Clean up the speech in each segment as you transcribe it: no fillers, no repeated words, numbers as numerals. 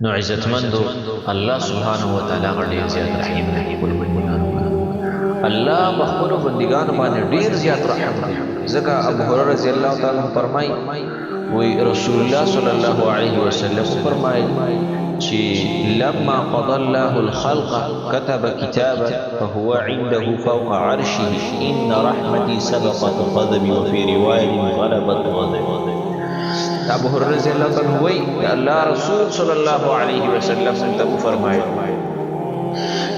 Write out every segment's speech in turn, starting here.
نو عزتمندو، الله سبحانه وتعالی هغه ډیر زیات رحیم دی خپل بندګانو باندې. الله په خپل بندګانو باندې ډیر زیات رحم دی، ځکه ابو هريره رضی الله تعالی عنہ فرمایي، وی رسول الله صلی الله علیه وسلم فرمایي چې لما قضى الله الخلق كتب كتابا فهو عنده فوق عرشه، ان رحمتي سبقت غضبي، وفي روايه غلبت غضبي. ابو هريره رضی الله تعالی عنہ وی الله رسول صلی الله علیه وسلم ته فرمایي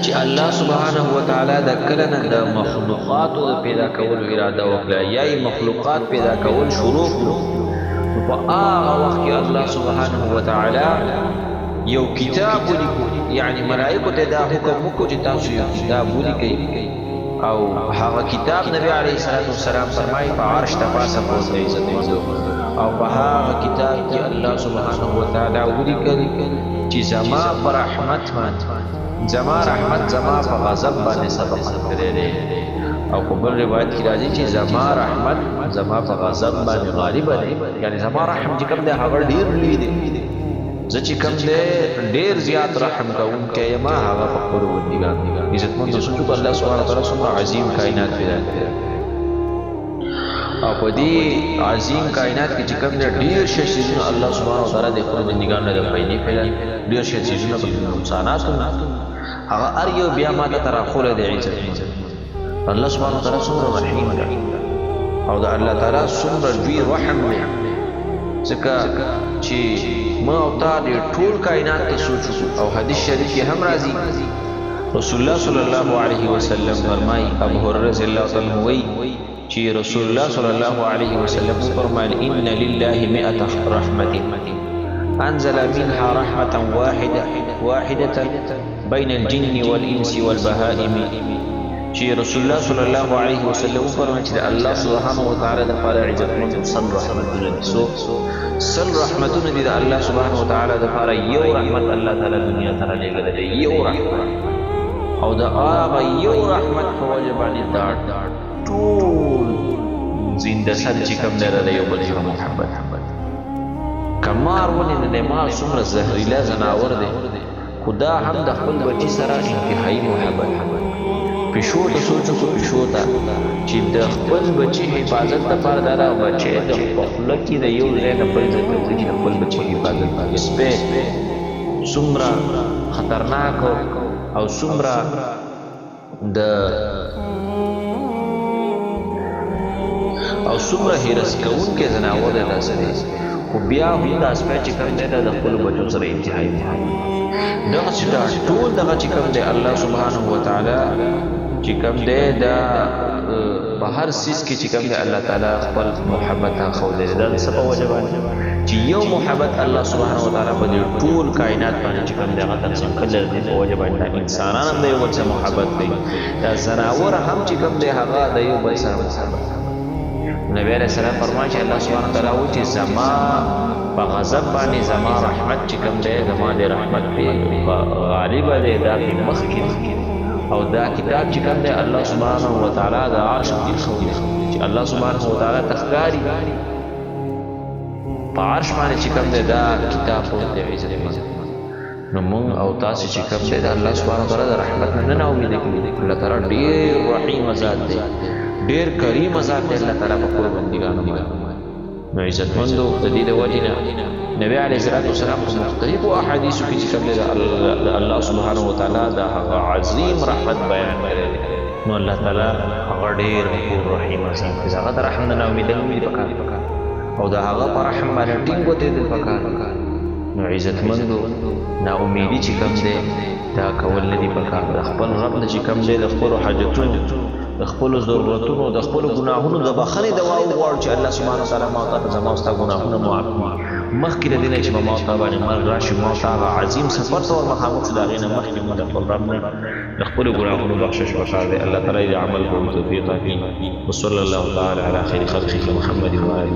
چې الله سبحانه و تعالی د کله نه د مخلوقاتو د پیدا کولو اراده وکړه یا یې مخلوقات پیدا کول شروع کړو، نو په هغه وخت کې الله سبحانه و تعالی یو کتاب ولیکو، یعنی ملائکو ته دا حکم وکړو چې تاسو یو کتاب ولیکئ. او هغه کتاب، نبی علیه الصلاة والسلام فرمایي، په عرش ته پاسه پروت دی، عزت او په هغه کتاب کې الله سبحانه و تعالی ولیکل چې زما پر رحمت باندې، زما رحمت زما په غضب باندې سبقت کړی دی، او په بل روایت کې راځي چې زما رحمت زما په غضب باندې غالب دی، یعنی زما رحم چې کوم دی هغه ډیر لوی دی، زه چې کوم دی ډیر زیات رحم کوونکی یم هغه په خپلو بندګانو. عزتمند، سوچو که الله سبحانه وتعالی څومره عظیم کائنات پیدا کړی او په دې عظیم کائنات کې چې کوم دی ډیر شي څیزونه الله سبحانه وتعالی د خپلو بندګانو د فایدې پیدا، ډیر شي څیزونه په نقصانات هغه ار یو بیا ماته تر خوله دی. عزت، الله سبحانه وتعالی څومره رحیم دی او د الله تعالی څومره لوی رحم دی، ځکه چې ما او تا د ټول کائنات ته سوچ. او حدیث شریف کې هم راځي، رسول الله صلی الله علیه وسلم فرمایي، ابو هريره رضی الله تعالی عنہ وایي چې رسول الله صلی الله علیه وسلم فرمایل: ان لله 100 رحمه، انزل منها رحمه واحده واحده بين الجن والانس والبهائم. چې رسول الله صلی الله علیه وسلم فرمایي چې الله سبحانه وتعالی د پاره عزتمند 100 رحمتونه دي. سو 100 رحمتونه دي د الله سبحانه وتعالی د پاره. یو رحمت الله تعالی دنیا ته رالیږلی دی، یو رحمت، او د هغه یو رحمت په وجه باندې دا ټول زنده سر چې کوم دی د یو بل سره محبت. کمار ولې نه دی؟ مار څومره زهریله ځناور دی، خو دا هم د خپل بچي سره انتهایی محبت. پښو ته سوچ کو، پښو ته چې د خپل بچي حفاظت لپاره دا بچي د خپل کې د یو ځای نه بل ځای ته وړي چې د خپل بچي حفاظت وکړي. سپی څومره خطرناک او څومره د او څومره هرس کوونکی ځناور دی دا سپی، خو بیا هم دا سپی چې کوم دی دا د خپلو بچو سره انتهایي محبت. دغه چې دا ټول دغه چې کوم دی الله سبحانه وتعالی چې کوم دی دا په هر څیز کې چې کوم دی الله تعالی خپل محبت ښودلی دی. دا د څه په وجه باندې چې یو محبت الله سبحانه وتعالی په دې ټول کائنات باندې چې کوم دی هغه تقسیم کړی دی، په وجه باندې دا انسانان هم د یو بل سره محبت کوي، دا ځناور هم چې کوم دی هغه د یو بل سره محبت. نبی علیہ السلام فرمایي چې الله سبحانه وتعالی وایي چې زما په غضب باندې زما رحمت چې کوم دی، زما د رحمت په غالب دی، دا په مخکې دی. او دا کتاب چې کوم دی الله سبحانه وتعالی د عرش کې ښودی چې الله سبحانه وتعالی تخکاری په عرش باندې چې کوم دی دا کتاب پروت دی. عزت، نو مونږ او تاسو چې کوم دی د الله سبحانه وتعالی د رحمت نه نه امید کړي. الله تعالی ډیر رحیم ذات دی، ډیر کریم ذات دی الله تعالی په خپل بندګانو باندې. نو عزتمندو، د دې د وجې نه نبی علیه الصلاة والسلام په مختلفو احادیثو کې چې کوم دی د الله سبحانه وتعالی د هغه عظیم رحمت بیان کړی دی. نو الله تعالی هغه ډیر غفور رحیم ذات دی، هغه د رحم نه ناامیدل نه دي پکار او د هغه په رحم باندې ټینګ ودرېدل پکار. نو عزتمندو، نا امیدي چې کوم دی دا کول نه دي پکار. د خپل رب نه چې کوم دی د خپلو حاجتونو، د خپلو ضرورتونو، د خپلو ګناهونو د بخښنې دعا وغواړو چې الله سبحانه وتعالی ما ته زما او ستا ګناهونه معاف کړي، مخکې له دې نه چې ما او تا باندې مرګ راشي، ما او تا هغه عظیم سفر ته ور مخامخ شو، د هغې نه مخکې موږ د خپل رب نه د خپلو ګناهونو بخشش پکار دی. الله تعالی دې عمل کولو توفیق راکړي. وصلی الله تعالی علی خیر خلقه محمد وآله.